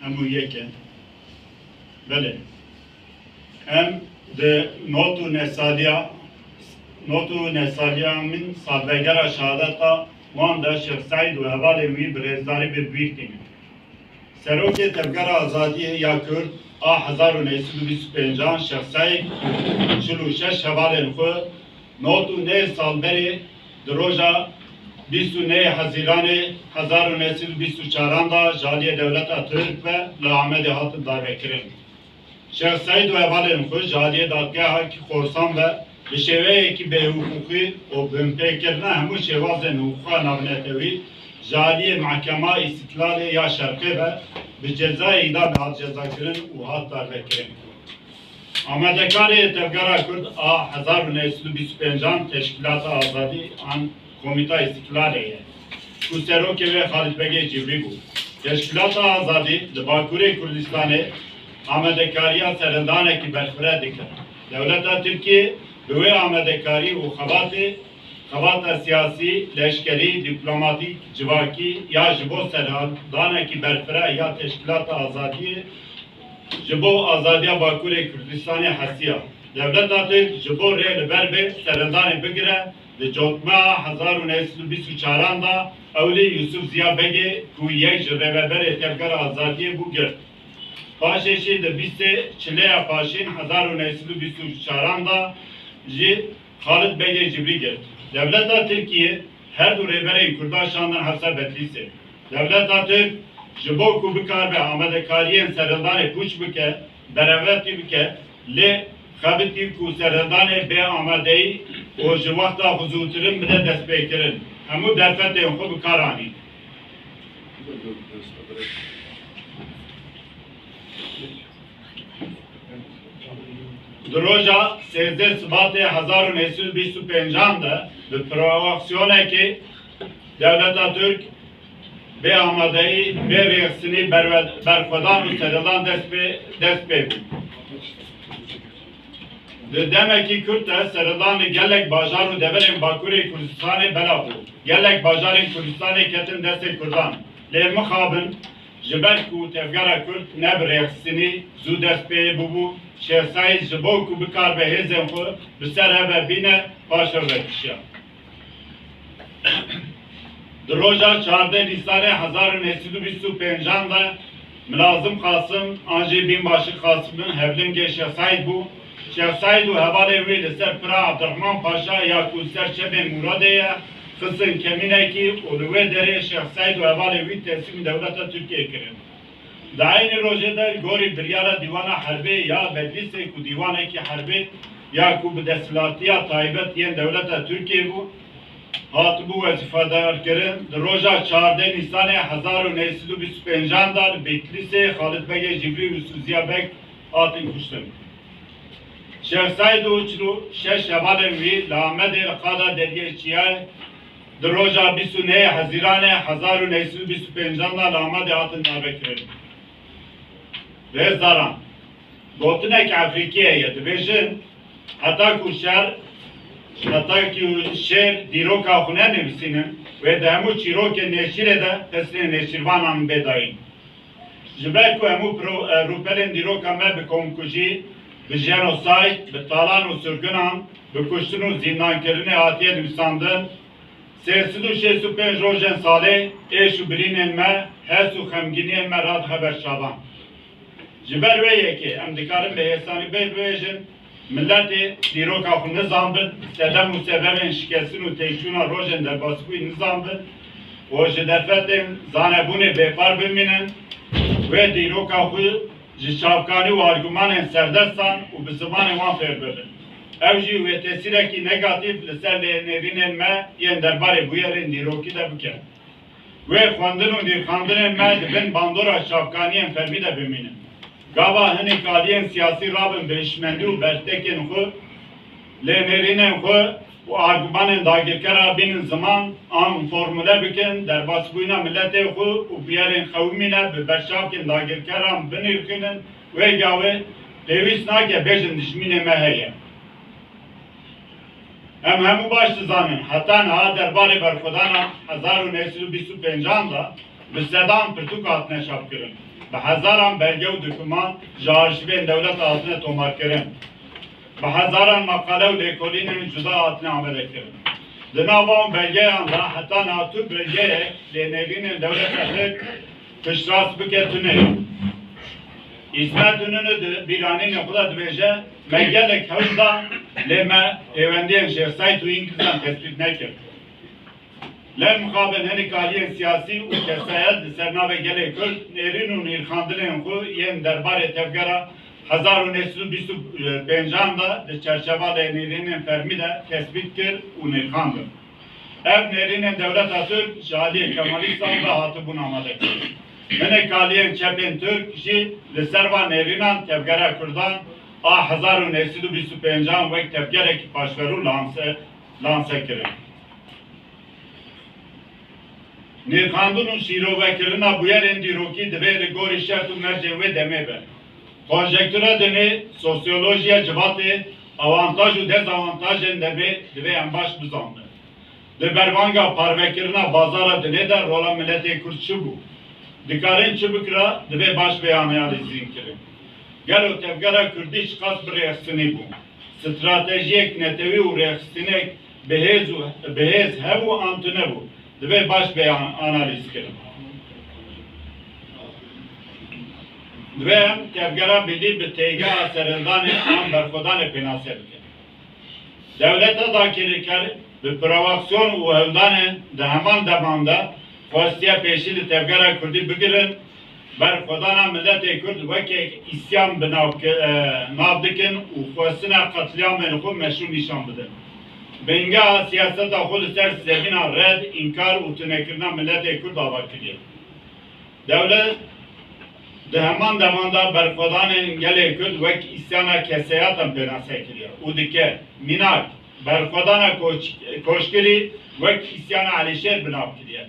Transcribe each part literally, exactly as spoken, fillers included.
Hemû yek in. Belê. Em di not û nesaliya, not û nesaliya min salvegera şehadeta wan de Şêx Seîd û hevalên wî bi rêzdarî bi bîr tînin. Serokê Tevgera Azadiyê ya Kurd a hezar û neh sed û bîst û pêncan Şêx Seîd û çil û şeş hevalên xwe not û neh sal berê di roja bîst û neh Hezîranê hezar û neh sed û bîst û çaran de ji aliyê dewleta Tirk ve li Amedê hatin darvekirin. Şêx Seîd û hevalên xwe ji aliyê dadgeha ki Xorsan ve bi şêweyekî bêhiqûqî û binpêkirina hemû şêwazên hiqûqa navnetewî ji aliyê Mehkema Îstîklalê ya Şerqê ve bi cezayê îdamê hat cezakirin û hat darvekirin. Amadekarê Tevgera Kurd a hezar û neh sed û bîst û pêncan Teşkîlata Azadî an Komîta Îstîklalê ye, ku serokê wê Xalid Begê Cibrî bû. Teşkîlata Azadî li Bakurê Kurdistanê amadekariya serhildanekî berfireh dike. Dewleta Tirkiyê bi wê amadekarî û xebatê, xebata siyasî, leşkerî, dîplomatîk, civakî ya ji bo serhildanekî berfireh ya Teşkîlata Azadiyê ji bo azadiya Bakurê Kurdistanê hesiya. Dewleta Tirk ji bo rê li ber bê serhildanê bigire, di cotmeha hezar û neh sed û bîst û çaran de ewlî Yusuf Ziya Begê ku yek ji rêveberê Tevgera Azadiyê bû girt. Paşê jî di bîstê çileya Paşîn hezar û neh sed û bîst û çaran de jî Xalid Begê Cibrî girt. Dewleta Tirkiyê her du rêberên Kurdan şandin hevsa Bedlîsê. Dewleta Tirk ji bo ku bikaribe amadekariyên serhildanê pûç bike, berevetî bike, lê xebitî ku serhildanê bê amadeyî û ji wexta xwe zûtirin bide destpêkirin. Hemû derfetên xwe bi kar anîn. Di roja sêzdeh Sibatê hezar û neh sed û bîst û pêncan de bi provokasyonekê dewleta Tirk bê amadeyî, bê rêxistinî berwe-, berxwedan û serhildan dest pê, dest pê bû. Di demekî kurt de serhildan li gelek bajar û deverên Bakurê Kurdistanê bela bû. Gelek bajarên Kurdistanê ketin destê Kurdan. Lê mixabin, ji ber ku Tevgera Kurd ne bi rêxistinî zû dest pê bûbû, Şêx Seîd ji bo ku bikaribe hêzên xwe bi ser hev ve bîne, paşev vekişiya. Di roja çardeh Nîsanê hezar û neh sed û bîst û pêncan de Milazim Qasim an jî Bînbaşî Qasim hevlingê Şêx Seîd bû. Şêx Seîd û hevalên wî li ser pira Ebdurehman Paşa ya ku li ser çepê Muradê ye, xistin kemînekî û li wê derê Şêx Seîd û hevalên wî teslîmî dewleta Tirkiyê kirin. Di eynî rojê de gorî biryara Dîwana Herbê ya Bedlîsê ku dîwanekî herbê ya ku bi desthilatiya taybet yên dewleta Tirkiyê bû, hatibû wezîfedarkirin, di roja çardeh Nîsanê hezar û neh sed û bîst û pêncan de li Bedlîsê Xalid Begê Cibrî û Yusuf Ziya Beg hatin kuştin. Şêx Seîd û çil û şeş hevalên wî li Amedê li qada Deriyê Çiyayê di roja bîst û neh Hezîranê hezar û neh sed û bîst û pêncan de li Amedê hatin darvekirin. Rêzdaran, gotinek Efrîkî heye, dibêjin, heta ku şer, heta ku şêr dîroka xwe nenivîsînin, wê di hemû çîrokên nêçîrê de pesnê nêçîrvanan bê dayîn. Ji ber ku hemû pro-, e, rûpelên dîroka me bi komkujî, bi jenosayd, bi talan û sirginan, bi kuştin û zîndankirinê hatiye nivîsandin, sê sed û şêst û pênc rojên salê êş û birînên me, hes û xemgîniyên me radixe ber çavan. Ji ber wê yekê em dikarin bi hêsanî bê bibêjin, miletê dîroka xwe nizanbin, sedem û sebebên şikestin û têkçûna rojên derbasbûyî nizanbin û ji derfetên zanebûnê bêpar bimînin, wê dîroka xwe ji çavkanî û argûmanên serdestan û bi zimanê wan fêr bibin. Ew jî wê tesîrekî negatîf li ser lênêrînên me yên derbarê bûyerên dîrokî de bike. Wê xwendin û nirxandinên me di bin bandora çavkaniyên fermî de bimînin. Gava hinek aliyên siyasî rabin bi hişmendî û bertekên xwe, lênêrînên xwe û argûmanên dagirkera bînin ziman, an formule bikin, derbasbûyîna miletê xwe û bûyerên qewimîne bi berçavkên dagirkeran binirxînin, wê gavê pêwîst nake bêjin dijmînê me heye. Em hemû baş dizanin, heta niha derbarê berxwedana hezar û neh sed û bîst û pêncan de bi sedan pirtûk hatine çapkirin. Bi hezaran belge û dokûman ji arşîvên dewleta hatine tomarkirin. Bi hezaran meqale û lêkolînên cuda hatine amadekirin. Di nava wan belgeyan de heta niha tu belgeyek lê nêrînên dewleta Tirk piştrast bike tune ye. Îsmet Înûnû di bîranînê xwe de dibêje, me gelek hewl da, lê me pêwendiyên Şêx Seîd û Îngilizan tespît nekir. Li mixabin hinek aliyên siyasî û kesayet li ser navê gelê Kurd nêrîn û nirxandinên xwe yên derbarê tevgera hezar û neh sed û bîst û pêncan de di çerçeva lênêrînên fermî de tespît kir û nirxandin. Ev nêrînên dewleta Tirk ji aliyê Kemalîstan ve hatibûn amadekirin. Hinek aliyên çepên Tirk jî li ser van nêrînan tevgera Kurdan a hezar û neh sed û bîst û pêncan wek tevgerekî paşverû lanse, lanse kirin. Nirxandin û şîrovekirina bûyerên dîrokî divê li gorî şert û mercên wê demê be. Konjektura demê, sosyolojiya civatê, awantaj û dezawantajên demê divê em baş bizanbin. Di berbanga parvekirina bazara dinê de rola miletê Kurd çi bû? Dikarin çi bikira, divê baş bê analîzîn kirin. Gelo tevgera Kurdî çiqas bi rêxistinî bû? Stratejiyek netewî û rêxistinek bi hêz û, bi hêz hebû an tune bû? Divê baş bê an-, analîz kirin. Divê em tevgera milî bi têgeha serhildanê an berxwedanê pênase bikin. Dewleta daxilîkar bi provokasyonê û hewldanê di heman deman de xwestiye pêşî li tevgera Kurdî bigirin, berxwedana miletê Kurd weke îsyan bi nav ki-, e, nav dikin û xwestina qetlîamên xwe meşrû nîşan bidin. Bingeha siyaseta xwe li ser zemîna red, înkar û tunekirina miletê Kurd ava kiriye. Dewlet di heman deman de berxwedanên gelê Kurd wek îsyana kesayatan pênase kiriye û dike. Mînak, berxwedana Koç-, Koçgirî wek îsyana Elîşêr bi nav kiriye.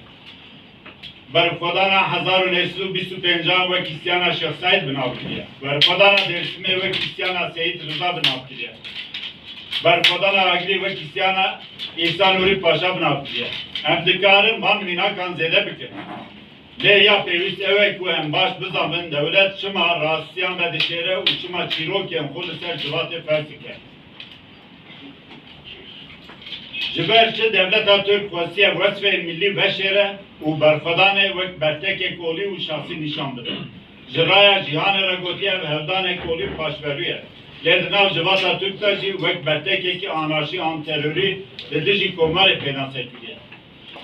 Berxwedana hezar û neh sed û bîst û pêncan wek îsyana Şêx Seîd bi nav kiriye. Berxwedana Dêrsimê wek îsyana Seyîd Riza bi nav kiriye. Berxwedana Agirî wek îsyana Îsa Nûrî Paşa bi nav kiriye. Em dikarin van mînakan zêde bikin. Lê ya pêwîst ew e ku em baş bizanbin dewlet çima rastiyan vedişêre û çima çîrokên xwe li ser civatê ferz dike. Ji ber çi dewleta Tirk xwestiye wesfên milî veşêre û berxwedanê wek bertekek olî û şaxsî nîşan bide? Ji raya cîhanê re gotiye ev hevdanek olî û paşverû ye. Lê di nav civata Tirk de jî wek bertekekî anarşî an terorî li dijî komarê pênase kiriye.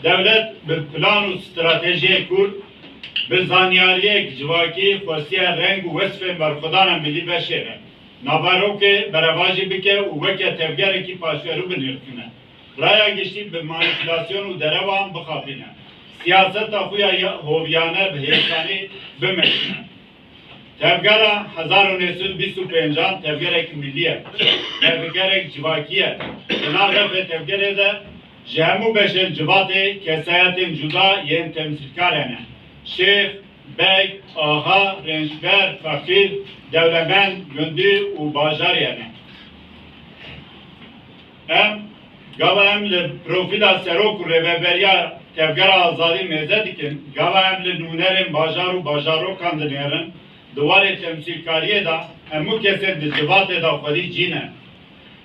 Dewlet bi plan û stratejiyek kûr, bi zanyariyek civakî xwestiye reng û wesfên berxwedana milî veşêre, naverokê berevajî bike û weke tevgerekî paşverû binirxîne. Raya giştî bi manîpulasyon û derewan bixapîne. Siyaseta xwe ya hoviyane bi hêsanî bimeşîne. Tevgera hezar û neh sed û bîst û pêncan tevgerekî milî ye. Tevgerek civakî ye. Di nav refê tevgerê de ji hemû beşên civatê kesayetên cuda yên temsîlkar hene. Şêx, beg, axa, rênçber, feqîr, dewlemend, gundî û bajarî hene. Em, gava em li profîla serok û rêveberiya Tevgera Azadî mêze dikin, gava em li nûnerên bajar û bajarokan dinêrin, di warê temsîlkariyê de hemû kesên di civatê de xwedî cî ne.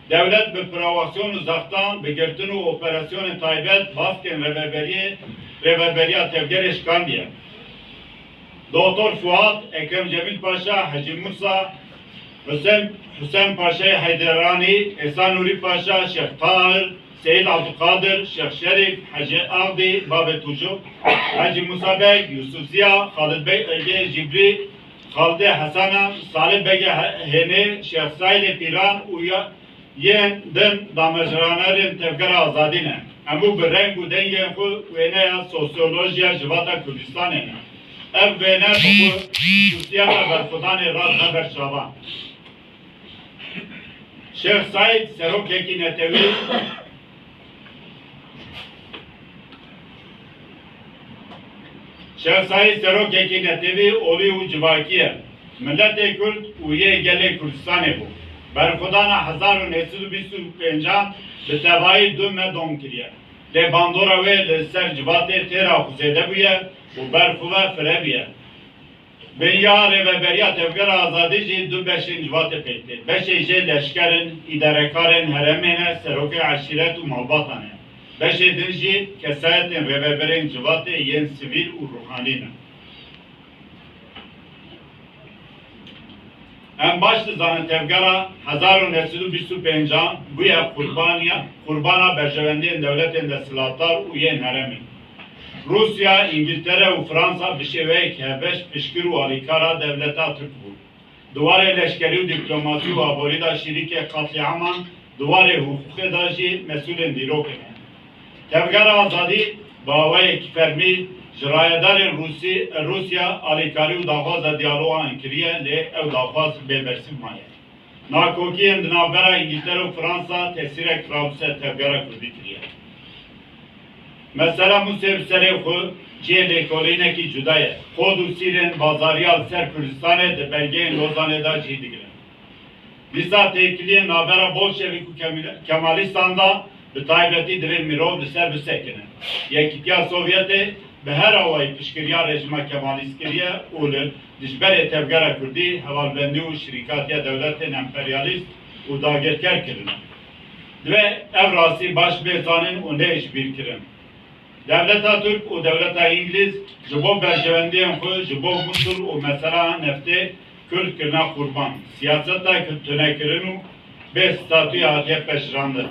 Dewlet bi provokasyon û zextan, bi girtin û operasyonên taybet baskên rêveberiyê, rêveberiya Tevgerê şikandiye. Doktor Fuat, Ekrem Cemîl Paşa, Hecî Musa, Husên, Husên Paşayê Heyderanî, Îsa Nûrî Paşa, Şêx Tahir, Seyîd Abdulkadir, Şêx Şerîf, Hecî Agdî, Babê Tûcû, Hecî Musa Beg, Yusuf Ziya, Xalid Beg Egê, Cibrî, Xalidê Hesana, Salih Begê He-, Hênê, Şêx Saîdê Pîran û ya, yên din damezranerên Tevgera Azadî ne. Hemû bi reng û dengên xwe wêneya sosyolojiya civata Kurdistanê ne. Ev wêne bi xwe xisûsiyeta berxwedanê radixe ber çavan. Şêx Saîd serokekî netewî Şêx Saîd serokekî netewî, olî û civakî ye. Miletê Kurd û yê gelê Kurdistanê bû. Berxwedana hezar û neh sed û bîst û pêncan bi tevayî du me dom kiriye. Lê bandora wê li ser civatê têra xwe zêde bûye û ber xwe ve fire bûye. Binya rêveberiya Tevgera Azadî jî du beşên civatê pêk tê. Beşê jê leşker in, îdarekarên herêmê ne, serokê eşîret û malbatan e. Beşê din jî kesayetên rêveberên civatê yên sivîl û ruhanî ne. Em baş dizanin tevgera hezar û neh sed û bîst û pênc bûye qurbaniya, qurbana berjewendiyên dewletên desthilatdar û yên herêmê. Rûsya, Îngiltere û Fransa bi şêweyek hevbeş piştgir û alîkara dewleta Tirk bûn. Di warê leşkerî û dîplomasî û aborî de şirîkê qetlîaman, di warê hiqûqê de jî mesûlên dîrokê ne. Tevgera Azadî bi awayekî fermî ji rayedarên Rûsî, Rûsya alîkarî û daxwaza diyaloga kiriye, lê ew daxwaz bêbersîv maye. Nakokiyên di navbera Îngiltere û Fransa tesîrek firab ser tevgera Kurdî kiriye. Mesela Mûsê bi serê xwe cihê lêkolînekî cuda ye. Kod û sîrên bazariya li ser Kurdistanê di belgeyên Lozanê de cî digirin. Dîsa têkiliyên navbera Bolşevîk û Kemî-, Kemalîstan de bi taybetî divê mirov li ser bisekine. Yekîtiya Sovyetê bi her awayî piştgiriya rejîma Kemalîst kiriye û li dijberê tevgera Kurdî hevalbendî û şirîkatiya dewletên emperyalîst û dagirker kirine. Divê ev rastî baş bê zanîn û neyê ji bîr kirin. Dewleta Tirk û dewleta Îngilîz ji bo berjewendiyên xwe ji bo Mûsul û mesela neftê Kurd kirine qurban. Siyaseta tunekirin û bê statûyê hatiye pejirandin.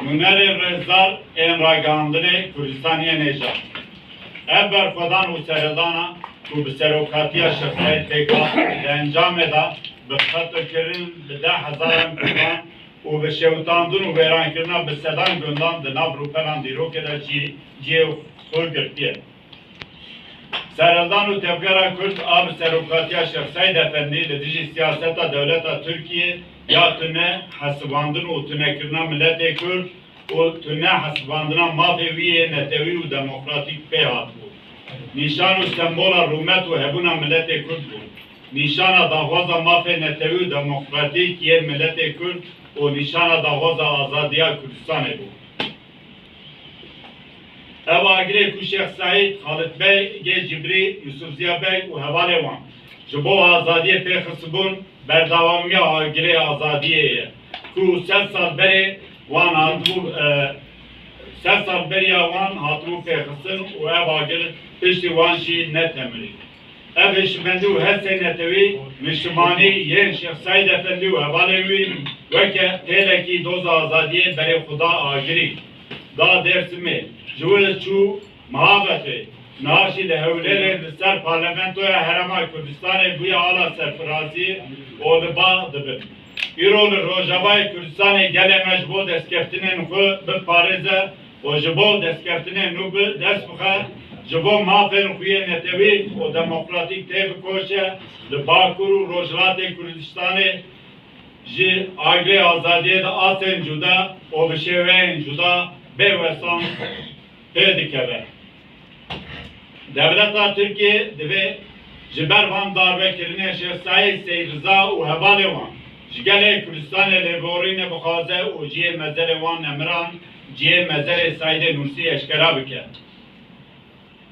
Nûnerên rêzdar ên ragihandinê Kurdistanê yên hêja. Ev berxwedan û serhildana ku bi serokatiya Şêx Seîd pêk hat, di encamê de bi qetilkirin bi deh hezaran Kurdan û bi şewitandin û wêrankirina bi sedan gundan di nav rûpelan dîrokê de cî-, cihê xwe girtiye. Serhildan û tevgera Kurd a bi serokatiya Şêx Seîd Efendî li dijî siyaseta dewleta Tirkiyê ya tune hesibandin û tunekirina miletê Kurd û tune hesibandina mafê wî yê netewî û demokratîk pê hatibû. Nîşan û sembola rûmet û hebûna miletê Kurd bû. Nîşana daxwaza mafê netewî û demokratîk yên miletê Kurd û nîşana daxwaza azadiya Kurdistanê bû. Ev agirê ku Şêx Seîd, Xalid Begê Cibrî, Yusuf Ziya Beg û hevalê wan ji bo azadiyê pêxistibûn, berdewamiya agirê azadiyê ye ku sed sal berê wan hatibû, e, sed sal beriya wan hatibû pêxistin û ev agir piştî wan jî netemirî. Ev hişmendî û hestê netewî niştimanî yên Şêx Seîd Efendî û hevalên wî weke têlekî doza azadiyê berê xwe da agirî, da Dêrsimê, ji wir çû Mihabetê, niha jî li Hewlêrê li ser Parlamentoya Herêma Kurdistanê bûye ala serfiraziyê û li ba dibin. Îro li Rojavayê Kurdistanê gelê me ji bo destkeftinên xwe biparêze û ji bo destkeftinên nû bi dest bixe, ji bo mafên xwe yê netewî û demokratîk têbikoşe, li Bakur û Rojhilatê Kurdistanê ji agirê azadiyê di astên cuda û bi şêweyên cuda bê wesan pê dikeve. Dewleta Tirkiyê divê ji ber van darbekirinê Şêx Seîd, Seîd Riza û hevalê wan ji gelê Kurdistanê lêborînê bixwaze û cihê mezelê wan nemiran, cihê mezelê Seîdê Nûrsî eşkera bike.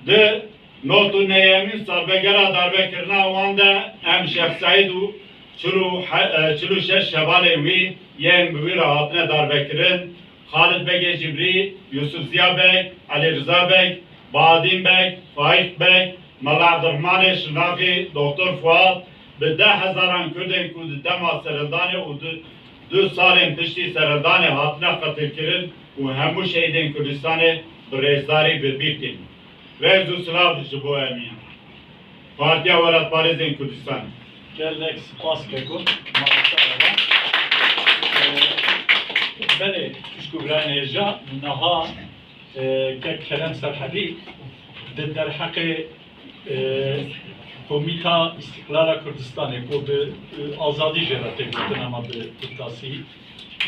Di not û neyemîn salvegera darbekirina wan de em Şêx Seîd û çil û he-, e, çil û şeş hevalên wî yên bi wî re hatine darbekirin, Xalid Begê Cibrî, Yusuf Ziya Beg, Elî Riza Beg, Bahadîn Beg, Faîq Beg, Mela Evdirehmanê Şirnexî, Doktor Fuad, bi deh hezaran Kurdên ku di dema serhildanê û du, du salên piştî serhildanê hatine qetilkirin û hemû şehîdên Kurdistanê bi rêzdarî bi bîr tînin. Rêz û silav ji bo em. Partiya Welatparêzên Kurdistanê. Gelek spas keko. Mamoste Ava. Ee, belê, pişt ku birayên hêja, niha, e, kek Kerem Serhedî di derheqê, e, Komîta Îstîqlala Kurdistanê ku bi, e, azadî jê re tê gotin, ama bi kurtasî,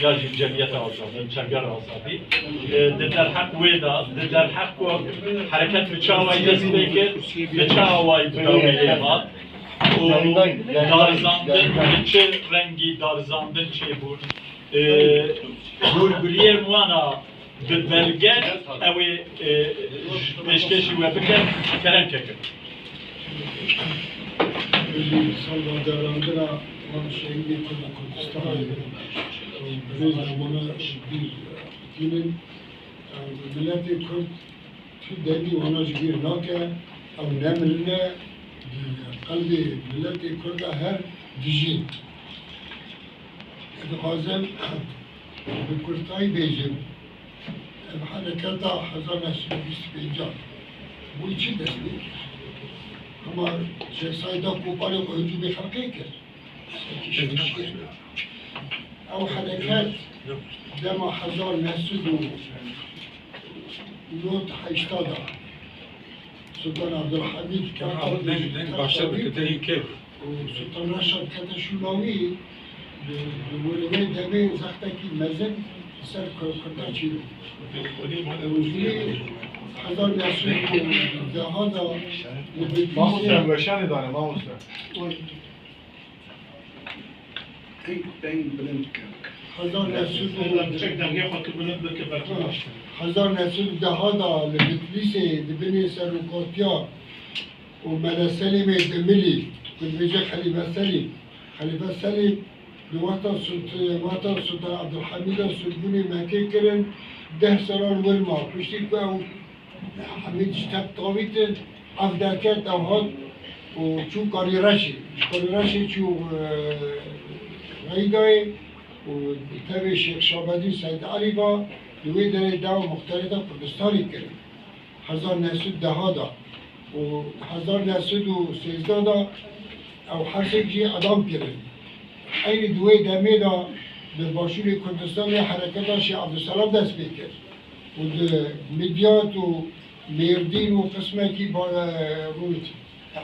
ya jî Cemiyeta Azadî, Çevgera Azadî, e, di derheq wê de, di derheq ku hereket bi çi awayî dest pê kir, bi çi awayî bi dawî lê hat û darizandin, bi çi rengî darizandin çêbûn, e, hûrguliyên wan a Bi belge ew ê, e, pêşkêşî we bikin, kerem kekim. Êdî salvegerandina wan şehîdê Kurd û Kurdistanê û birêz demana bîr tînin. Miletê Kurd tu dengî wana ji bîr nake, ew nemirine, di qelbê miletê Kurd de her dijîn. Ez dixwazim bi kurtayî bêjim, ev hereketa hezar neh sed û bîst û pênc bû çi dest pê kir? Hema Şêx Seîd da Koparê xwe hicûmê xelkê kir. Ew hereket dema hezar neh sed û nod heyşta da Sultan Abdulhamîd kete Şûlawî û Sultan Reşad kete Şûlawî, li wê demê zextekî mezin ser Kurda çêbû. Hezar neh sed û deha da li Bitlisê. Mamoste, weşanê dane, mamoste. Hezar neh sed û, hezar neh sed û deha da li Bitlîsê di binê serokatiya û Mele Selîmê Demilî, ku dibêje Xelîfe Selîm, Xelîfe Selîm di wexta Sult-, wexta Sultan Abdulhamîd de sûdbûnê Mekkê kirin, deh salan wir ma. Piştî ku ew Hemîd ji tep tavîtin, ev derket, ew hat û çû Karî Reşê. Ji Karî Reşê çû, e, Reydayê û tevê Şêx Şabedîn Seyd Elî va, li wê derê dewa muxtariyeta Kurdistanê kirin. Hezar neh sed û deha da û hezar neh sed û sêzdeh da ew her sêk jî edam kirin. Eynî di wê demê de li Başûrê Kurdistanê hereketa Şêx Ebdulselam dest pê kir. û di Midyat û Mêrdîn û qismekî ba-, rût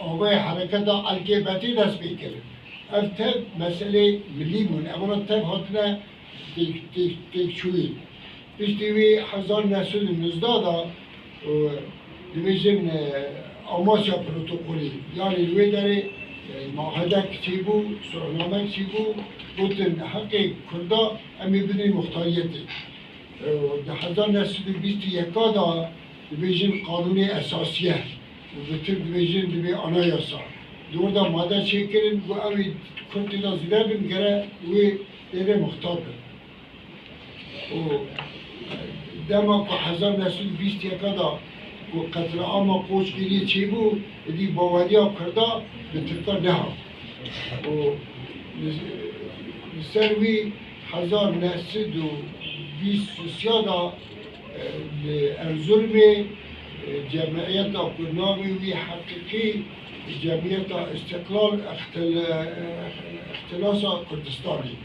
avayê hereketa Elkê Betê dest pê kir. Ev tev meselê milî bûn. Evana tev hatine têk-, têk-, têkçûyîn. Piştî wî hezar neh sed û nizda da, e, dibêjin, e, Amasya Protokolî. Yanî li wê derê, e, muahedek çêbû, sulhnamek çêbû, gotin heqê Kurda em ê bidin muxtariyetê. Di hezar neh sed û bîst û yeka de dibêjin qanûnê esasiye û bi tirk dibêjin dibê anayasa. Di wir de made çêkirin, ku ew ê Kurd tê de zêde bin, gere wê tê de muxtar bin. Û dema ku hezar neh sed û bîst û yeka de ku qetlîama Qoçgiriyê çêbû, êdî baweriya Kurda bi tirkan nehat. Û li, li ser wî hezar neh sed û bîst û sê de, e, li Erzurumê, e, cemiyeta ku navê wî heqîqî Cemiyeta Îstiqlal Îxtil-, Îxtilasa Kurdistanê,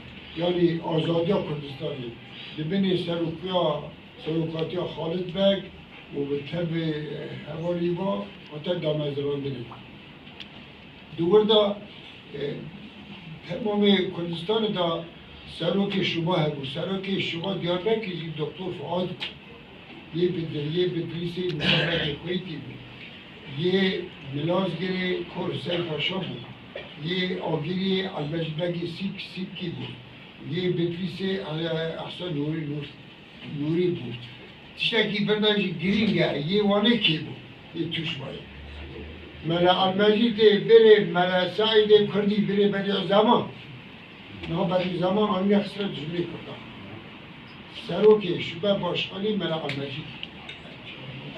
yanî Azadiya Kurdistanê, di binê serokiya, serokatiya Xalid Beg û bi tevê hevalî va hate damezrandinê. Di wir de, e, temamê Kurdistanê de serokê şuba hebû. Serokê şuba Diyarbekir jî Doktor Fuad bû. Yê Bidir-, yê Bidrîsê Musa Begê Kuweytî bû. Yê Milazgirê Kor Husên Paşa bû. Yê Agiriyê Elmecîd Begê Sîk-, Sîpkî bû. Yê Bitrîsê, e, Ehsen Nûrî, Nûr-, Nûrî bû. Tiştekî vir de jî girîng e, yê Wanê kê bû? Yê Tûşbayê. Mele Elmecîdê birê Mele Seîdê Kurdî birê Bedî Zeman. Niha Bedî Zeman anîne xistine dijminê Kurdan. Serokê şube başkanî Mele Elmecîd.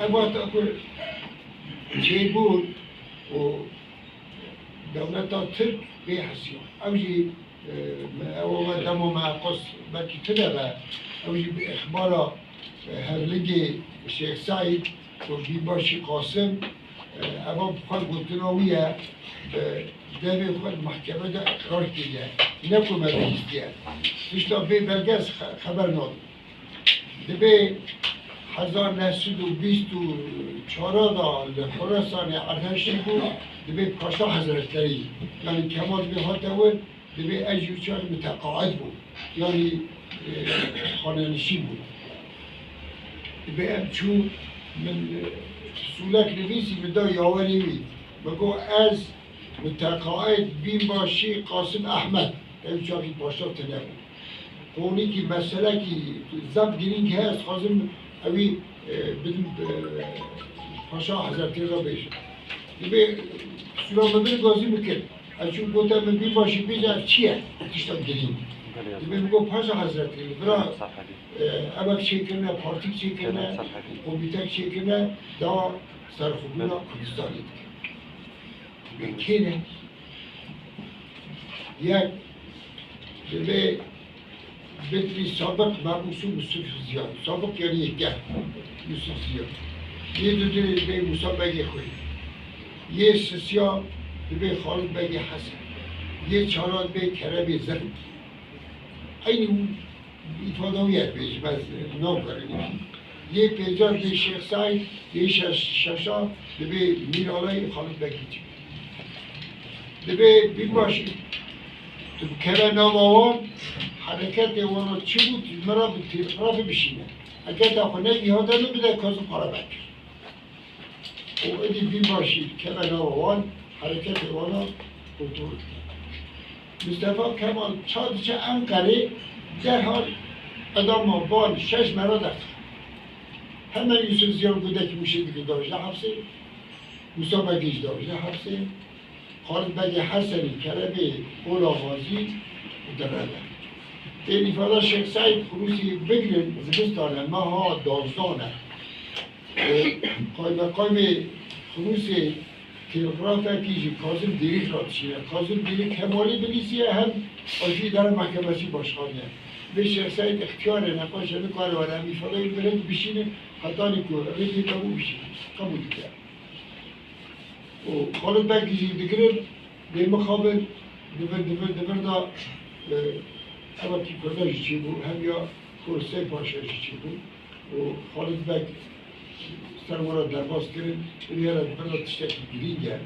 Ev wexta ku çêbûn û dewleta Tirk bê hesiyan. Ew jî, e, ew we dema me qas belkî tune be, ew jî bi îxbara, e, Hevligê Şêx Seîd û Bînbaşî Qasim, e, eva bi xwe gotina wî ye, bi devê xwe li mehkeme de îqrar kiriye. Ne ku me bihîstiye. Tişta bê belge ez xe-, xeber nadim. Dibê hezar neh sed û bîst û çar de li Horasanê erdheşî bû, dibê Paşa Hezretlerî, yanî Kemal dibê hate wir, dibê ez jî çax muteqaîd bûm, yanî, e, xanenişîn bûm. Dibê em çûn, min, e, sûlek nivîsî, min da yawerê wî. Min got ez muteqaîd Bînbaşî Qasim Ehmed, ew çaxî paşa tune bû. Konîkî, meselekî zaf girîng heye, ez dixwazim Ewî, e, bidim, e, Paşa Hezretî re bêjim. Dibê sûra min bir gazî min kir. Ez çûm gote min bînbaşî bêje ev çi ye? Tişta girîng. Dibê min got Paşa Hezretî, vira, e, evek çêkirine, partîk çêkirine, komîtek çêkirine, dawa serxwebûna Kurdistanê dike. Dibê kê ne? Yek, dibê Bedrî Sabiq, Mebûs û Yusuf Ziya. Sabiq yanî yek e. Yusuf Ziya. Yê dudê dibê Musa Begê Xwê. Yê sisiya dibê Xalid Begê Hesen. Yê çara dibê Kerebê Zirg. Eynî îfada wî ye dibêjim, ez navkarim. Yê pênca dibê Şêx Seîd, yê şeş-, şeşa dibê Mîr Alay Xalid Begî Cî. Dibê bînbaşî tu bikeve nava wan, hereketê wan çi bû, tu ji min re bi têlgrafê bişîne. Eger te xwe negihande min, bide Kazim Karabekir. Û êdî bînbaşî dikeve nava wan, hereketê wan a kontrol dike. Mistefa Kemal ça diçe Enqerê, derhal edama van şeş mera derdixe. Hemen Yusuf Ziya Gudekî Mûşê dike davêje hepsê, Musa Begî jî davêje hepsê, Xalid Begê Hesenî, Kerebê Ola Xazî û direve. Tên îfada Şêx Seîd Xulûsî bigirin zivistane meha dozdan e. Qaymeqamê Xulûsê têlgrafekî ji Kazim Dîrîk re dişîne. Kazim Dîrîk hem walî Bilîsî ye hem Aşî Îdare Mehkemesî Başkanî ye. Vê Şêx Seîd îxtiyarê neqaşe nikare were, em îfadeyê li vir hêdî bişînin, hetanî ku rêkê qebûl bişîne. Qebûl dike. Û Xalid Beg jî digirin, dê mixabin, divir, divir, divir da, e, evakî Kurda jî çêbû, hem ya Xorîsey Paşa jî çêbû. Û Xalid Beg ser wira derbas kirin, binêre divir da tiştekî girîng e.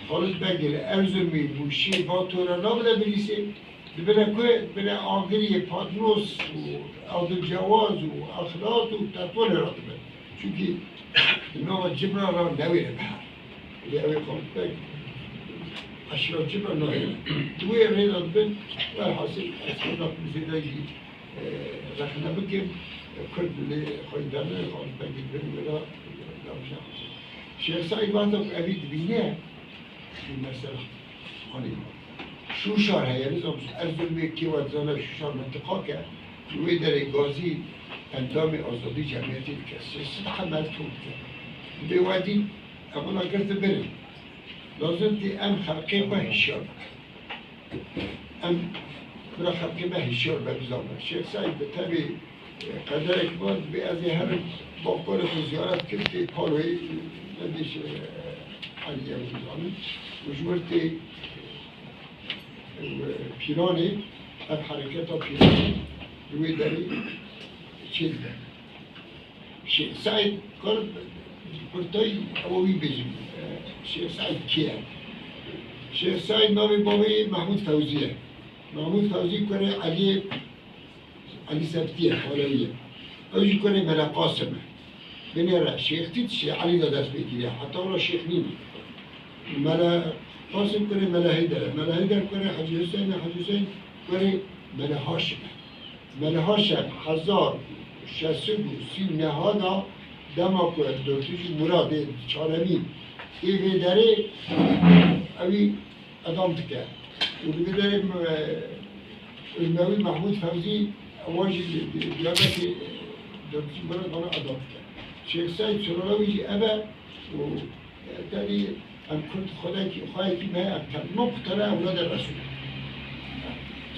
Xalid Beg li Erzurumê, Mûşê, Batorê nabine Bilîsê, dibine ku? Dibine Agiriyê, Patmos û Adilcewaz û Exlat û Tetwanê re dibin. Çunkî di nava Cibra re newêre bi her. Lê ew ê Xalid Beg eşîra Cibra nayêre. Di wê rê de dibin, welhasil ez xwe da zêde jî, e, rexne bikim. Kurd li xweyî dane, Xalid Begê dibin wê re, e, davêje. Şêx Seîd wexta ku evî dibîne, Mesela, hani, Şuşar heye, nizam, Erzurumê kê we dizane Şuşar mintiqa ke, wê derê gazî endamê Azadî Cemiyetê dike, sê sed hemel tû dike. Bê we dî, em wana girtin birin. Lazim tê em xelqê xwe hişyar bikin. Em bira xelqê me hişyar be, bizane. Şêx Seîd bi tevî Qederek got, bê ez ê herim Bakurê xwe ziyaret kim, tê Paloyê, ne dîş, e, Eliyê min zanin. Û ji wir tê, e, Pîranê, ev hereketa Pîranê li wê derê çêdibe. Şêx Seîd, kar kurtayî ew wî bêjim, e, Şêx Seîd kê ye? Şêx Seîd navê bavê Mehmûd Fewzî ye. Mehmûd Fewzî kurê Eliyê Elî Sebtî ye, Xalewî ye. Ew jî kurê Mele Qasim e. Binêre şêxtî dişê Elî de dest pê kiriye. Heta wira şêx nîne. Mele Qasim kurê Mele Heyder e. Mele Heyder kurê Hecî Huseyîn e. Hecî Huseyîn kurê Mele Haşim e. Mele Haşim hezar şeş sed û sî û neh de dema ku Dotû jî Muradê çaremîn ê vê derê ewî edam dike. Û li vê derê, e, Urmewî Mehmûd Fewzî, ewan jî li, li Diyarbekirê, e, dördüncü Murat bana edam dike. Şêx Seîd Soralawî jî ev e û, e, tenê em Kurd xwedekî, xweyekî me, em temî me qutare ewlade Resûl.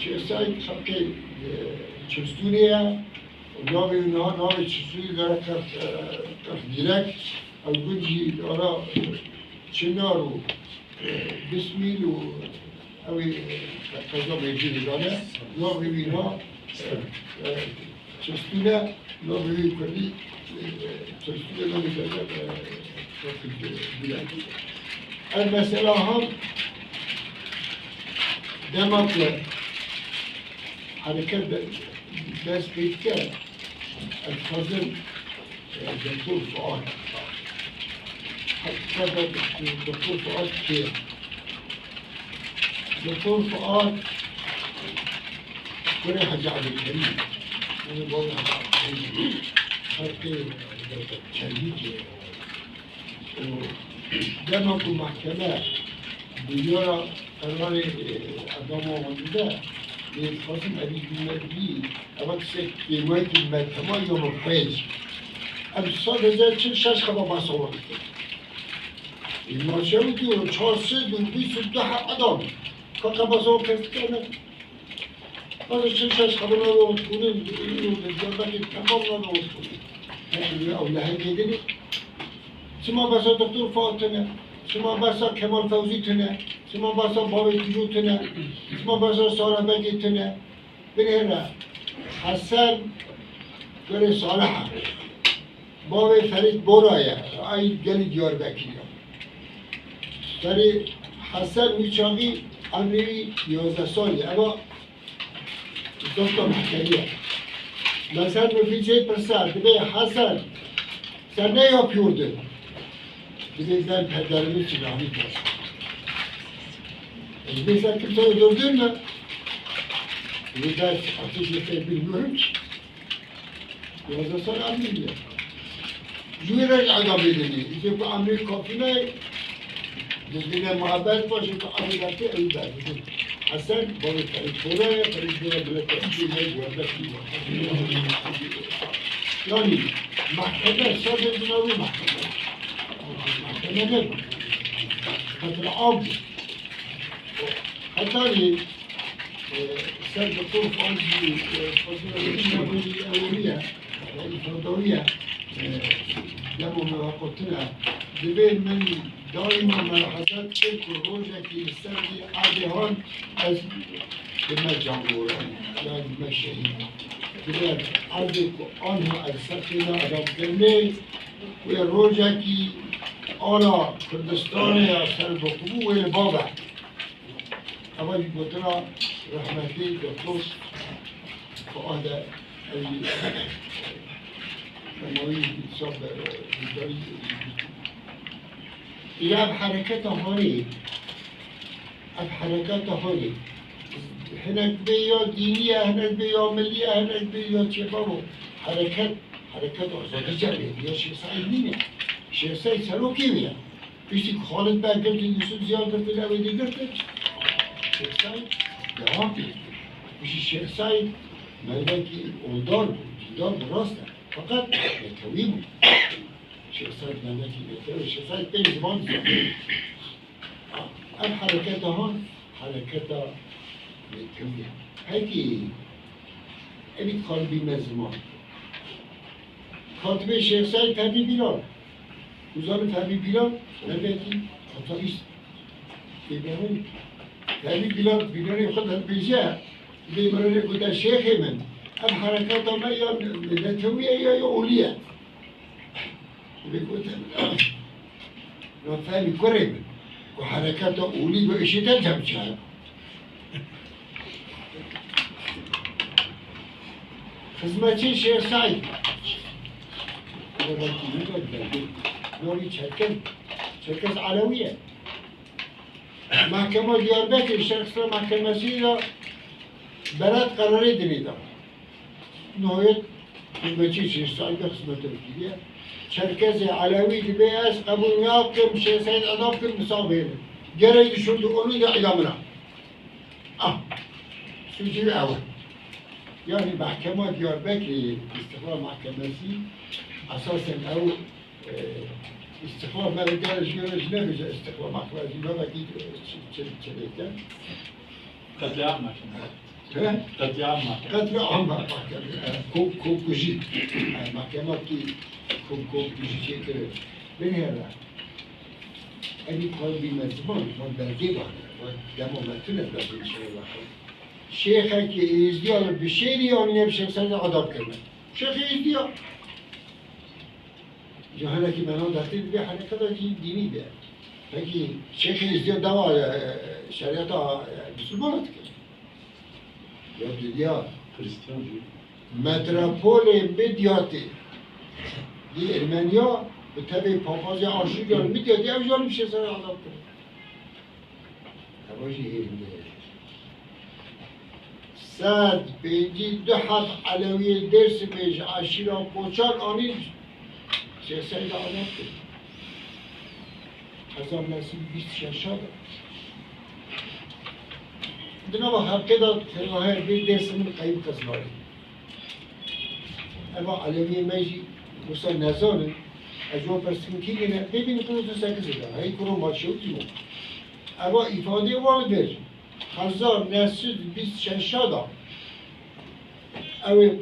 Şêx Seîd xelkê, e, Çirstûnê ye. Navê wî niha, navê Çirstûnê dere Qerx, e, Qerx Dîrek. Ew gund jî ara, e, Çinar û Bismîl û ew ê qeza Mêrdînê dane, navê wî na, e, e, Çestûne, navê wî kurdî, e, Çestûne, navê kurdî, e, Bülent. Ev mesela ham dema ku hereket de-, dest pê dike, ez dixwazim Doktor Fuat. Heqîqeta Doktor Fuat kê ye? Doktor Fuat kurê Hecî Ebdulkerîm. Kurê bavê Hecî Ebdulkerîm. Xelkê Çermîkê û dema ku mahkeme biryara qerarê, e, edama wan dide, lê dixwazim evî bîme bî, eva tiştek kêmayekî me tema ya min xwêj. Em sadece çil şeş xeba behsa wan dikin. Ê, ma çewî diyo, çar sed û bîst û du heb edam. Ka qebasa kes dikene. Bazı çil şeş xebir nade û dixwînin, û li Diyarbekir temam nade û dixwînin. Ew lehekê dinê. Çima behsa Doktor Fuat tune? Çima behsa Kemal Fewzî tune? Çima behsa Bavê Tîro tune? Çima behsa Sara Begê tune? Binêre Hesen Kurê Salih e. Bavê Ferîd Bora ye. Ay gelî Diyarbekir ye. Ferîd Hesen wî çaxî emrê wî yazdeh salî ye. Eva Doktor Mehkeriye. Mesela Müfit Seyit Pırsar, dibê Hasan, sen ne yapıyordun? Dibê ben pederimi kiraladım. E, dibê sen kimseyi öldürdün mü? Dibê ben ateş etmeyi bilmiyorum ki. Yazasal amir ya. Jüyre adam edeni. İşte bu amir kafine Dizgine muhabbet başı ku ew dertê ew derdidin. Hesen, bavê Ferîd Bora ye, Ferîd Bora bile tesbîh ne, gurbet ne. Yani, mahkeme, sadece binavê mahkeme. Mahkeme ne? Qetil am. Hetanî, e, ser doktor Fazlî, e, Fazlî Fazlî Fazlî Fazlî Fazlî Dema me vekotine, divê min daîma melehezet kir ku rojekî li ser vî erdê han ez bime cangoran, ya bime şehîd. Divê erdê ku anha ez ser têne edamkirinê, wê rojekî ala Kurdistanê ya serbixwe bû, wê li ba be. Eva jî gotina rehmetî Doktor Fuad e, ew jî femayî însan be, e, guhdarî jî dîtibû. Îja ev hereketa Hanê, ev hereketa Hanê, hinek bê ya dînî ye, hinek bê ya milî ye, hinek bê ya çêbavo. Hereket, hereket azadî cemê, ya Şêx Seîd nîne. Şêx Seîd serokê wê ye. Piştî ku Xalid Beg girtin, Yusuf Ziya girtin, ew ê dî girtin, Şêx Seîd devam pê kir. Piştî Şêx Seîd mervekî oldar bû, dîndar bû, rast e. Feqet netewî bû. Şêx Seîd mervekî netewî, Şêx Seîd pênc ziman dizanî. Ev hereketa han, hereketa netewî ye. Pekî, evî dixwazin bîne ziman. Katibê Şêx Seîd Fehmî Bilal. Uzanin Fehmî Bilal, mervekî ateîst. Bêbaran. Fehmî Bilal, Bilalê xwe de dibêje, bêbaranê gote, şêxê min, ev hereketa me ya netewî ye ya, ya olî ye. Dibê gote, ya Fehmî kurê min, ku hereketa olî bi işê te cem çaye. Xizmetçî Şêx Seîd. Navî Çerkez, Çerkez Elewî ye. Mahkema Diyarbekir, Şêx Îslam Mahkemesi ya berat kararê dinê da. Nihayet xizmetçî Şêx Seîd de xizmetê kiriye. Çerkezê Elewî dibê ez qebûl nakim, Şêx Seîd edam kim, misafir. Gerek şurdu onu da idamına. Ah, sûcî ew e. Yani Mahkema Diyarbekirê, İstiklal Mahkemesi, esasen ew, e, İstiklal, me gere ji gere ji nebêje İstiklal Mahkemesi, me vekî, e, çi, çi, çi bêje. Katliam Mahkemesi. He? Katliam Mahkemesi. Katliam Mahkemesi. E, ko-, ko-, kujî. E, mahkema ki ko-, ko-, kujî çêkirê. Binêre. Evî dixwazin bîne ziman, van belgê bane, van dema me tune belgê şerê bane. Şêxekî êzdiya li Bişêrî anîne bi Şêx Seîdê edam kirine. Şêxê êzdiya. Cahelekî me nan dertê dibê hereketa jî dînî be. Pekî şêxê êzdiya dawa, e, şeriyeta, e, misilmana dike. Ya dinya Hristiyan jî. Metropolê Midyatê yê Ermeniya bi tevê papazê Aşûrya li Midyatê ew janî bi Şêx Seîdê edam kirin. Ev jî hê hindê ye. Sed pêncî du heb Elewiyê Dêrsimê ji eşîra Koçan anîn Sêrseyda azad kirin. Hezar neh sed bîst şeş de. Di nava xelkê de tevahê vê Dêrsimê qeyb kes nayê. Eva Elewiyê me jî wisa nezanin. Ez ji wan pirsim kî ne, bê bîn kuro tu sekizê de, hey kuro ma çewtî bû. Eva îfadê wan li vir. Hezar neh sed bîst şeş de ew ê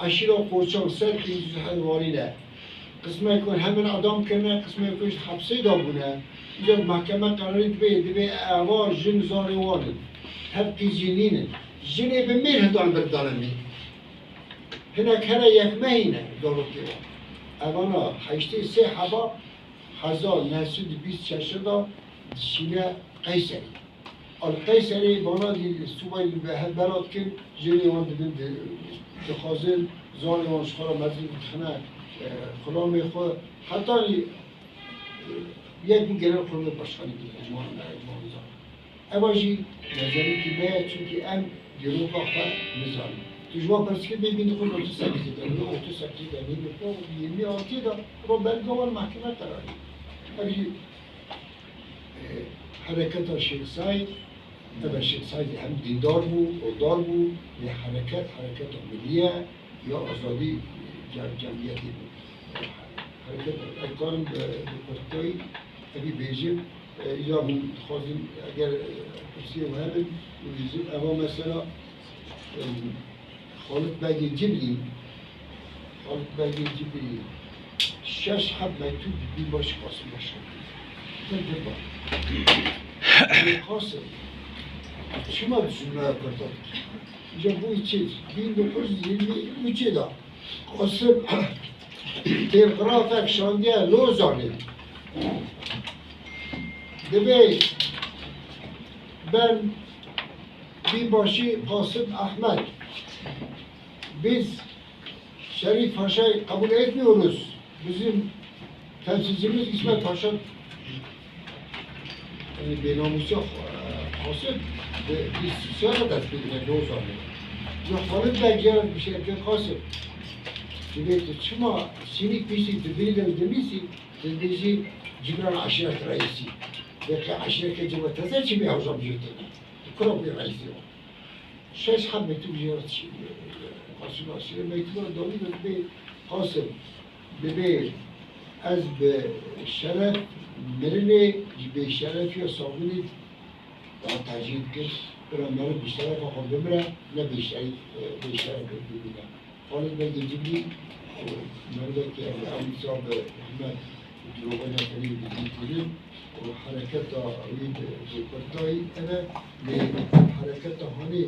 eşîra Koçan ser pêncî heywanî ne. Qismek wan hemin edam kirine, qismek wan ji hepsê de bûne. Îcar mehkeme qerarî dibê, dibê eva jin zarê wan in. Tev qîz jî nînin. Jinê bi mêr hidan berdane mî. Hinek here yekmehî ne zarokê wan. Evana heştê sê heba hezar neh sed bîst şeş de dişîne Qeyserê. Al Qeyserê bana dî subayê li be-, bela dikin, jinê wan dibin di-, dixwazin, zarê wan ji xwe re mezin dixine, e, xulamê xwe. Hetanî, e, yek bû genel kurulê başkanî bû, ecma, ecma zan. Eva jî mezelekî me ye, çunkî em dîroka xwe nizanin. Tu ji wan pirs kir, bê bîn dixwin otuz sekiz de, wê otuz sekiz de, nî bi xwe, yirmi altı de, ro belga wan mahkeme qerarî. Ev jî Hereketa Şêx Seîd, eve Şêx Seîd hem dîndar bû, odar bû, lê hereket, hereketa milî ye, ya azadî cem-, cemiyetê bû. Hereketa, ez karim bi, bi kurtayî evî bêjim, e, îcar hûn dixwazin, eger, e, pirsiyê we hebin, hûn bêjin, eva mesela, e, Xalid Begê Cibrî, Xalid Begê Cibrî şeş heb mektûb bi bînbaşî Qasim Paşa. Te diba. Qasim, çima dijminaya Kurdan dikî? Îca bû çi? Bin dokuz yüz yirmi üçê de Qasim telgrafek şandiye Lozanê. Dibê ben Binbaşı Kasım Ahmet, biz Şerif Paşa'yı kabul etmiyoruz. Bizim temsilcimiz İsmet Paşa. Yani bênamusiya Kasım bi îstîsyara dest pê dike, ne zanî. Ya Xalid Beg ya bi şerifê Kasım. Dibê tu çima sînî pîsî tu bî de dimîsî, tu dibêjî Cibran Aşiret Reisi. Belki aşiret ke cebe teze çi bir hocam yürütüyor. Kura bir reisi o. Şeş heb mektûb jê re çî, Qasim Aşîrê mektuba dawî de dibê Qasim, dibê ez bi şeref mirinê ji bêşerefiya sabûnê dan tercîh dikim. Bira meriv bi şerefa xwe bimire, ne bêşeref, bêşeref bimîne. Xalid Begê Cibrî, merivekî ew, ew îsa bi Ehmed û Dilova Neferî bi dî kirin û hereketa wî bi, bi kurtayî ev e, lê hereketa hanê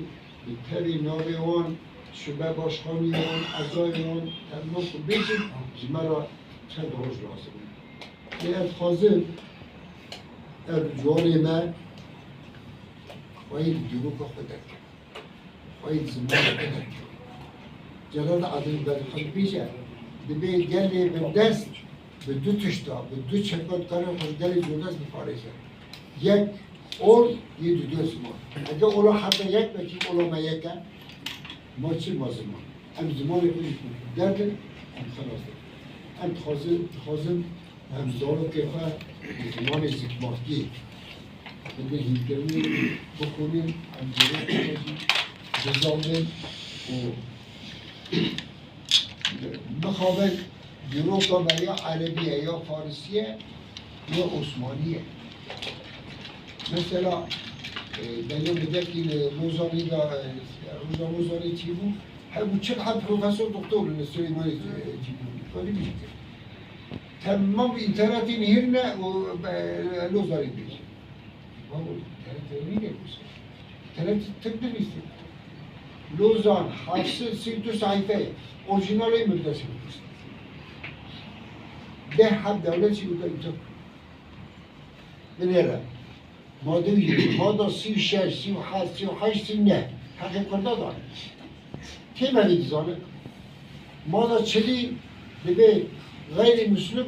bi tevî navê wan, şube başkanî wan, ezayê wan, temam ku bêjin, ji me re çend roj lazim e. Lê ez dixwazim ev ciwanê me xweyî li dîroka xwe derkevin. Xweyî zimanê xwe derkeve. Celal Adil Bedixwîn bêje, dibê gelê bindest bi du tişta, bi du çeka dikare xwe ji gelê curdest biparêze. Yek ol, yê dudo ziman. Ege ola heta yek be, çi ola me yek e, ma çi ma ziman. Em zimanê xwe jî ku derdin, em xelas dikin. Em dixwazin, dixwazin Em zarokê xwe bi zimanê zikmakî bidin hînkirinê, bixwînin, em zarokê xwe jî bizanin û bixabin dîroka me ya erebî ye, ya farisî ye, ya osmanî ye. Mesela, e, dema Medekî li Lozanê de, e, roja Lozanê çêbû, hebû çil heb profesor doktor li Silêmanê, e, çêbû. Xwedî bihîstin. Temam înternetê nihêrine û, e, Lozanê dibêje. Babo, înternetê nîne kuşe. Înternetê Tirk dinivîse. Lozan, heft sed sî û du sehîfe ye. Orîjinalê min bi dest min kuşt. Deh heb dewlet jî weke Tirk. Binêre. Madê wî, mada sî û şeş, sî û heft, sî û heşt, sî û neh. Heqê Kurda dane. Kê me vî dizane? Mada çilî dibê xeyrî Muslim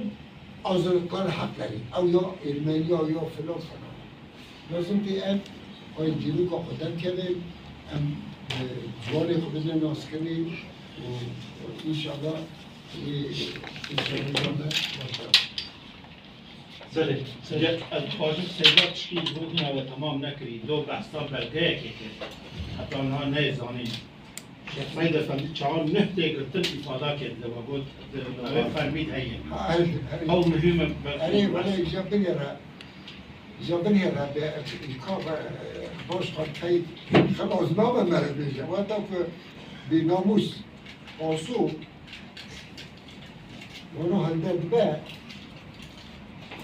azırlıkları hakları. Ew ya Ermeniya, ya filan falan. Lazim tê em ay dîroka xwe derkevin, em bi Ciwanê xwe bidin naskirinê û, û înşallah wê, înşallah me başar. Belê, ez dixwazim Seyda tişkî ji bo hîna we temam nekirî, do behsa belgeyekê kir. Heta niha neyê zanîn. Şêx Seîd Efendî çawa neh tê girtin îfada kir, li we got, di, li we fermî de heye. Ha, her, her. Ew muhîm e, belkî. Erê, wele, îja binêre, îja binêre, be, ka, be, baş xwe tey, xilas nabe mere bêje. Weta ku bênamûs, aso, wano helde dibe,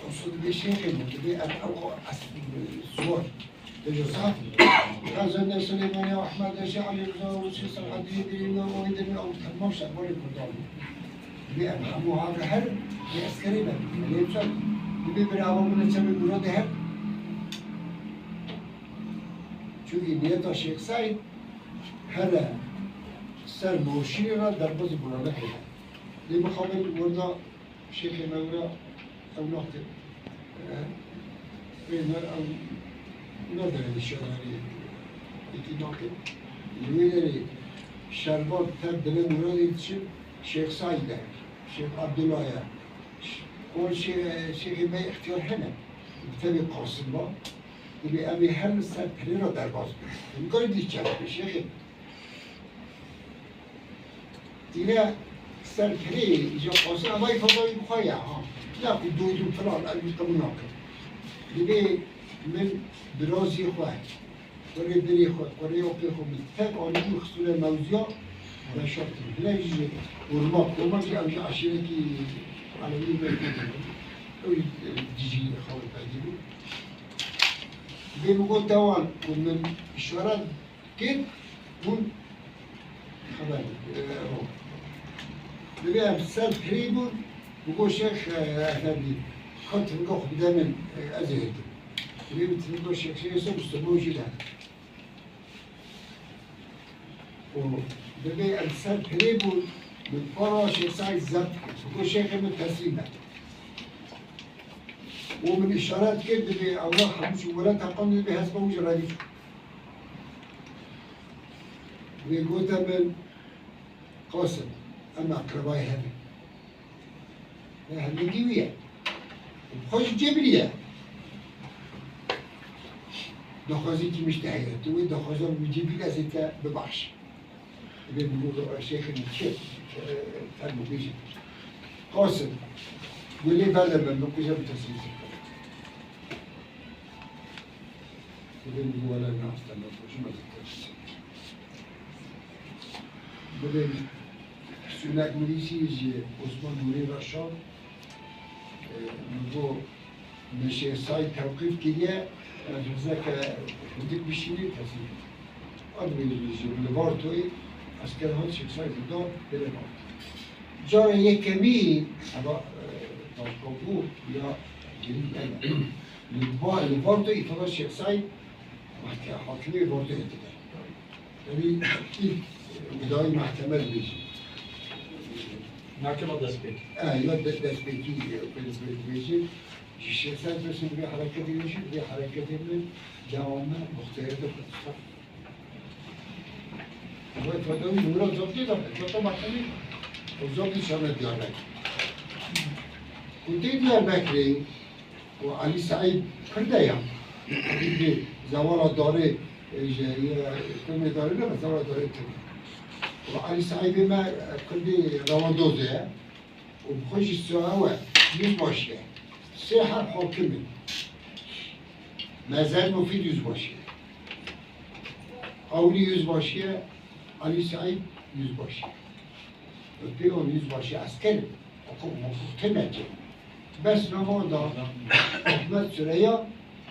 aso dibe şêxê min, dibe ev, ew, eslî, suwar. Dêje saf. Gaziantep, Silêmaniye, Ehmed, Şêx Elî Riza, Rûsî, Selahaddînê, Birîna, Wîdinê, ew temam şervanê Kurdan bû. Dibê em hemû hate herin, dê eskerê be. Lê çend? Dibê birava min çemê Muradê her. Çunkî niyeta Şêx Seîd here ser Moşînê re derbazî Muradê kiriye. Lê mixabin wenda Şêxê me wira ew nakin. Rê me ew naderin şervanê yekî nakin. Li wê derê şervan tev dine Muradê diçin Şêx Seîd e, Şêx Abdullah e. Ş-, ol şê-, şêxê me îxtiyar hene. Bi tevê Qasim ba. Dibê em ê her li ser pirê re derbas bin. Em karî dî çev bin şêxê. Tîne ser pirê, îja qasir, eva îfadayî bi xwe ye, ha. Ne ku doydum filan, ev jî qebûl nakin. Dibê min birazî xwe, kurê birê xwe, kurê apê xwe min tek anîbû xistûne mewziya, reşat kirin. Hine jî ji Urmak, Urmak jî ew jî eşîretî Elewî me kurdî bû. Ew jî, e, dijî xwe perdî bû. Dibê min got, dewan ku min îşaret Kê bûn? Xeber, e, ro. Dibê em ser pirî bûn, bi go Şêx, e, Efendî, ka tinga xwe bide min, e, ez ê hêtim. Dibê min tinga Şêx Şêx Yusuf Mustafa jî de. Û dibê em ser pirî bûn, min para Şêx Saîd zebt kir. Bi go Şêxê min teslîm be. Û min îşaret kir, dibê ewra hemû çû were teqan dibê hesba wî ji revî çû. Wê gote min, Qasim, em eqrebayê hev in. Wê hemî dî wî ye. Û bi xwe jî cêbirî ye. Daxwazî kî min ji te heye. Tu wê daxwaza min cêbirî ez ê te bibexşim. Dibê min got, Şêxê min çi? Fermo bêje. Qasim, got lê berde min, min qûja min tesîr kir. Dibê min got, wele nas te, min qûja min tesîr kir. Dibê sûnek min îsî ji Osman Nûrî Reşad, e, min got, Min Şêx Saîd tewqîf kiriye, ez hizeke hindik bişînî, tesî. Ad min ji li Vartoyê esker hat Şêx Saîd da bêle Varto. Cara yekemî, eva, e, başka bû ya gelî, li Va-, li Vartoyê îfada Şêx Saîd, wextê hakimê Vartoyê dide. Yanî îlk, e, widayî mehkeme dibêjin. Mehkema destpêkî. E, ya de-, destpêkî, e, dibêjin. Ji Şêx Seîd Dursun vê hereketê min jî, vê hereketê min dewam me muxtariyeta Kurdistan. Vay fedawî Murat Zobdî de, Zobdî mehkemê, û Zobdî şane Diyarbekir. Ku tê Diyarbekirê, û Elî Seîd Kurd e ya. Kurd e, zevala darê, e, ji, e, kurmê darê ne, zevala darê Tirk. Û Elî Seîdê me, e, Kurdê rewandoz e. Û bi xwe jî siyawe, yüzbaşı ye. Sê herb hakim in. Mezer Mufîd yüzbaşı ye. Awilî yüzbaşı ye, Elî Seîd yüzbaşı ye. Pê wan yüzbaşî esker in, hukuk mukuk tê neke. Bes nava da Ahmet Süreya,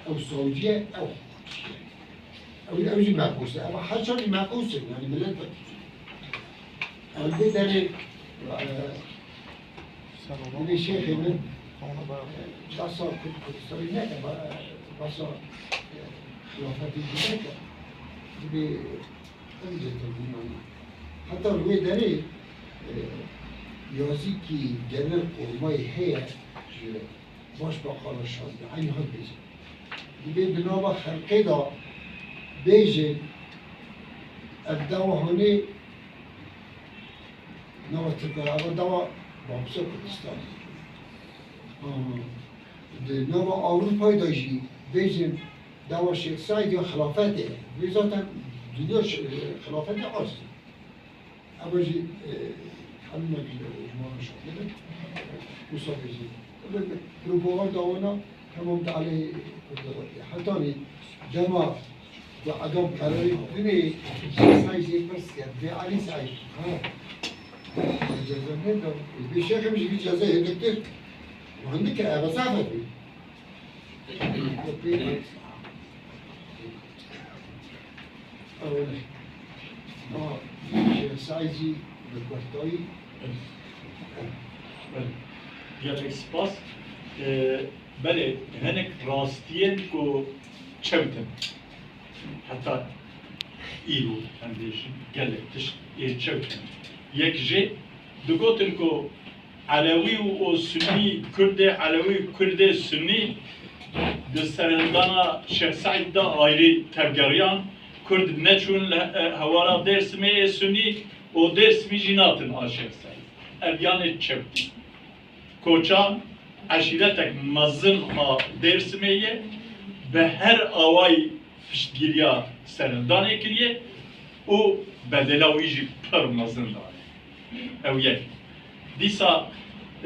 ew savcı ye, ew hukukçî ye. Ew, ew jî mebûs e. Ama her çar jî mebûs in, yani millet vekili. Ew dê derê, e, bir şêxê min, e, basa Kurd, Kurdistanê neke, ba-, basa, e, xilafetê jî neke. Dibê Ev jê tevlî mane. Heta li wê derê, e, yazîkî genel kurmayê heye ji Başbakana şandî. Eynî hat bêje. Dibê di nava xelkê de bêjin, Ev dawa hanê nava Tirkan, ev dawa Bağımsız Kurdistan. Di nava Avrupayê de jî bêjin dawa Şêx Seîd ya xilafetê. Vê zaten dinya şi-, xilafetê ast. Ev jî, e, hemû me jî ji wan şandibin. Wisa bêjin. Propaganda wana hemû di aleyhê Kurdan e. Hetanî dema ku edam qerarî dinê, Seîd jê pirs kir, bê Elî Seîd, ha? Ceza neda. Bê şêxê min jî vî cezayê hindik kir. Hindik kir, ev zafet bî. Ew ne. Ama Şêx Seîd jî bi kurtayî. Belê. Gelek spas. Ee, belê, hinek rastiyên ku çewt in. Heta îro em bêjin gelek tişt ê çewt in. Yek jê digotin ku Elewî û Sunnî, Kurdê Elewî û Kurdê Sunnî di serhildana Şêx Seîd de ayrî tevgeriyan. Kurd neçûn li he-, hewara Dêrsimê yê Sunnî û Dêrsimî jî natin a Şêx Seîd. Ev yanê çewtî. Koçan eşîretek mezin a Dêrsimê ye, bi her awayî piştgiriya serhildanê kiriye û bedela wî jî pir mezin daye. Ew yek. Dîsa,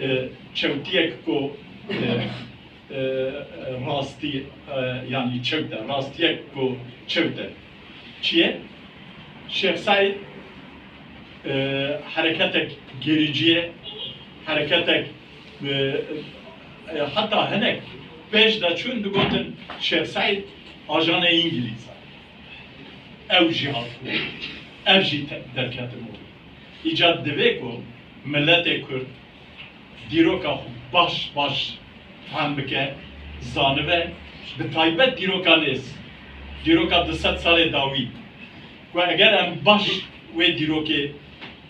e, çewtiyek ku, e, e, rastî, e, yanî çewt e, rastiyek ku çewt e. Çi ye? Şêx Seîd, e, hereketek gerîcî ye, hereketek, e, e, heta hinek pêş de çûn digotin Şêx Seîd ajanê Îngilîz e. Ew jî hat, ev jî te-, derketin û îca divê ku miletê Kurd dîroka xwe baş baş fehm bike, zanibe, bi taybet dîroka nêz, dîroka du sed salê dawî, ku eger em baş wê dîrokê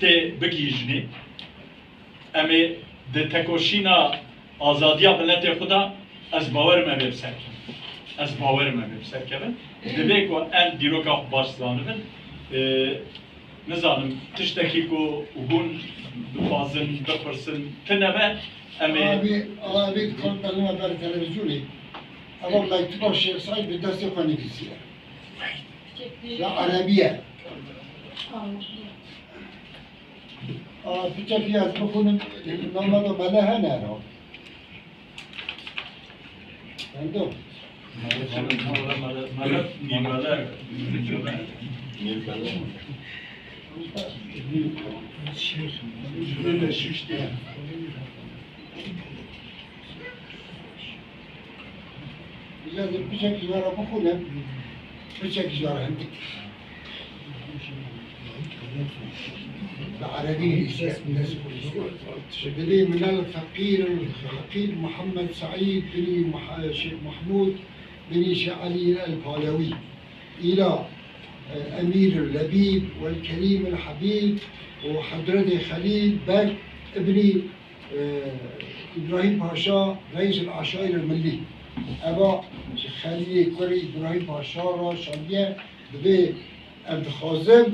tê bigihîjinê, em ê di tekoşîna azadiya miletê xwe de, ez bawer im em ê bi ser kevin. Ez bawer im em ê bi ser kevin. Divê ku em dîroka xwe baş zanibin. Ê, nizanim, tiştekî ku hûn dixwazin bipirsin, tune be, em ê Abi, abi, dikon bername ber televîzyonê. Ev mektuba Şêx Seîd bi destê xwe nivîsiye. Ya erebî ye. A, piçekî ez bixwînim, name de mele hene ra. Endo. Îca ez piçek ji we re bixwînim, piçek ji we re hindik. Bi erebî nivîsiye. Divê min el feqîr, el feqîr Muhammed Seîd binî Muha-, Şêx Mahmûd binî Şêx Elî el Palewî îla, e, Emîr Lebîb wel Kerîm el Hebîb û Hedretê Xelîl Beg ibnî Îbrahîm Paşa, Reîs el Eşaîr el Millî. Eva ji Xelîlê kurê Îbrahîm Paşa re şandiye, divê ev dixwazin,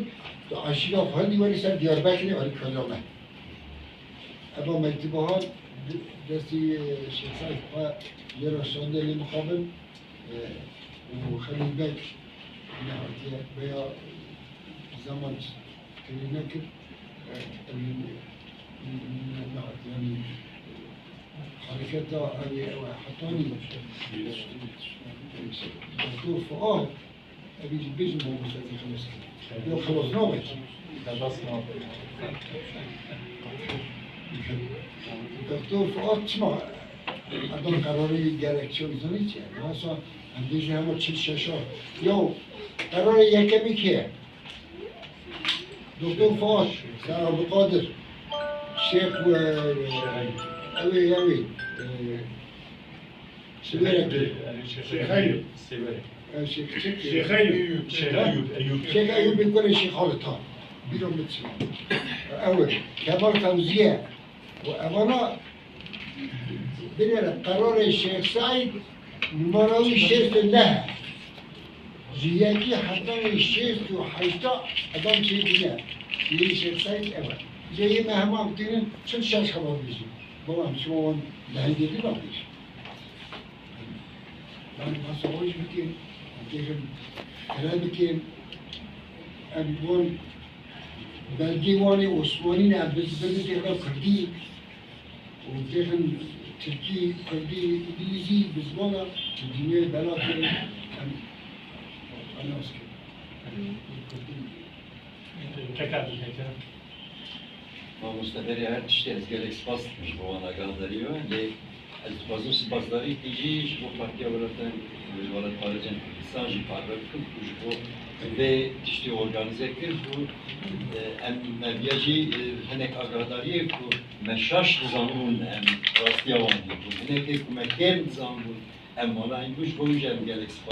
tu eşîra xwe hildî werî ser Diyarbekirê alîkariya me. Eva mektuba hat, destî, e, Şêx Seîd xwe lê re şandiye lê mixabin. E, û Xelîl Beg nehatiye veya zeman têrê nekir, e, ew ê ne-, nehatiye, yanî, e, hereketa ew ê, ew ê hetanî Doktor Fuat, ev ê jî bêjin mamoste ez ê xelas kirim. Yo, xelas nabe. Xelas nabe. Doktor Fuat çima edan qerarê gerekçe wî zanî çi ye? Masa em bêjin hema çil şeşa. Yo, qerarê yekemî kê ye? Doktor Fuat, Ser Abdulkadir, Şêx, e, ew ê, ew ê, e, Sêwêrekê. Şêx Eyûb. Sêwêrek. Ew Şêx çi ki? Şêx Eyûb. Şêx Eyûb, Eyûb. Şêx Eyûbê kurê Şêx Xalid ha. Bîra min çima. Ew e. Kemal Fewziye. Û evana binêre qerarê Şêx Seîd numara wî şêst û neh e. Ji yekî heta yê şêst û heyşta adam çêdîne. Yê şêst ev e. Lê yê me hema dibînin çil şeş xebat bêjin. Bala em çima wan lehengê dî nabêjin. Em pasawaş bikin, em têxin qire bikin. Em wan belgê wan ê Osmanî ne, em bin, bin têxin kurdî. Û têxin tirkî, kurdî, îngilîzî bi zimana dînê bela kirin, em nas kirin. Em kurdî. Keka dî, keka. Mamoste, berê her tiştî ez gelek spas dikim ji bo wan agahdarî we. Lê ez dixwazim spasdarîkî jî ji bo Partiya Welatan, Welatparêzên Kurdistan jî parve bikim ku ji bo vê tiştî organîze kir ku, e, em me viya jî, e, hinek agahdariyê ku me şaş dizanibûn, em rastiya wan dibûn. Hinekê ku me kêm dizanibûn, em wana hîn bû, ji bo wî jî em gelek spas